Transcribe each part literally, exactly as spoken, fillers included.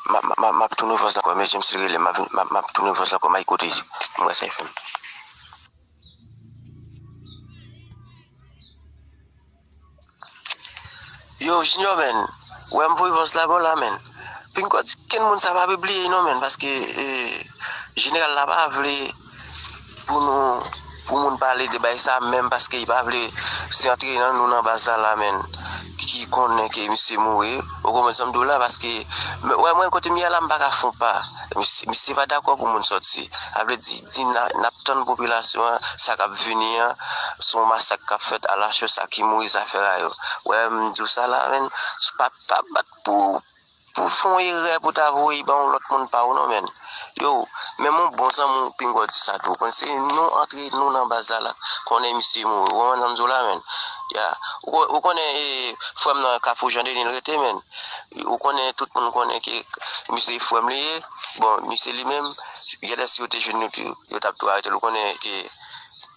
M ap, m ap, m ap tounen vòs la ankò, men James li rele m, m ap vin, m ap, m ap tounen vòs la ankò, m al koute, m wè sa l fè m. Yo, Junior, men, wè m voye vòs la ba w la, men. Pinga w di kenn moun sa pa bliye non, men, paske, eh, jeneral la pa vle pou nou, pou moun pale de bagay sa, menm paske li pa vle se antre nan nou nan baz la, la, men, ki konnen ke misye mouri. Ou konprann sa m di w la, paske, men, wè, mwen, kote m ye la, m pa ka fon pa. Misye, misye pa dakò pou moun sòti. Sa vle di, di n a, n ap tann popilasyon an, sa k ap vini an, se yon masak k ap fèt, a la chòs sa ki mouri, zafè sa yo. Wè, m di w sa la, men, pa, pa bat pou, pou fè yon erè pou ta voye ba yon lòt moun pa w non, men. Yo, menm yon bon zanmi w, pinga w di sa tou. Konn se nou antre nou nan baz la, la, konnen misye mouri. Ou konprann sa m di w la, men? Ya. Ou, ou konnen, eh, frè m nan Kafou Jan Deni l rete, men. Ou konnen, tout moun konnen ke misye frè m li ye. Bon, misye li menm, genlè si yo te jwenn li tou, yo t ap tou arete l. Ou konnen ke,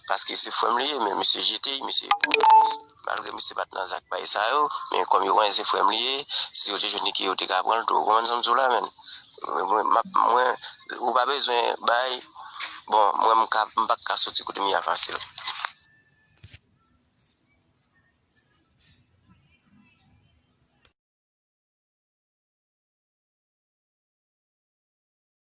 paske se frè m li ye, men misye jete, misye, malgre misye pa t nan zak bagay sa yo, men kòm yo konnen se frè m li ye, si yo te jwenn li ke yo te ka pran l tou. Ou konprann sa m di w la, men? Mwen, mwen, m ap, mwen, ou pa bezwen bay, bon, mwen, m ka, m pa ka soti kote m ye a fasil.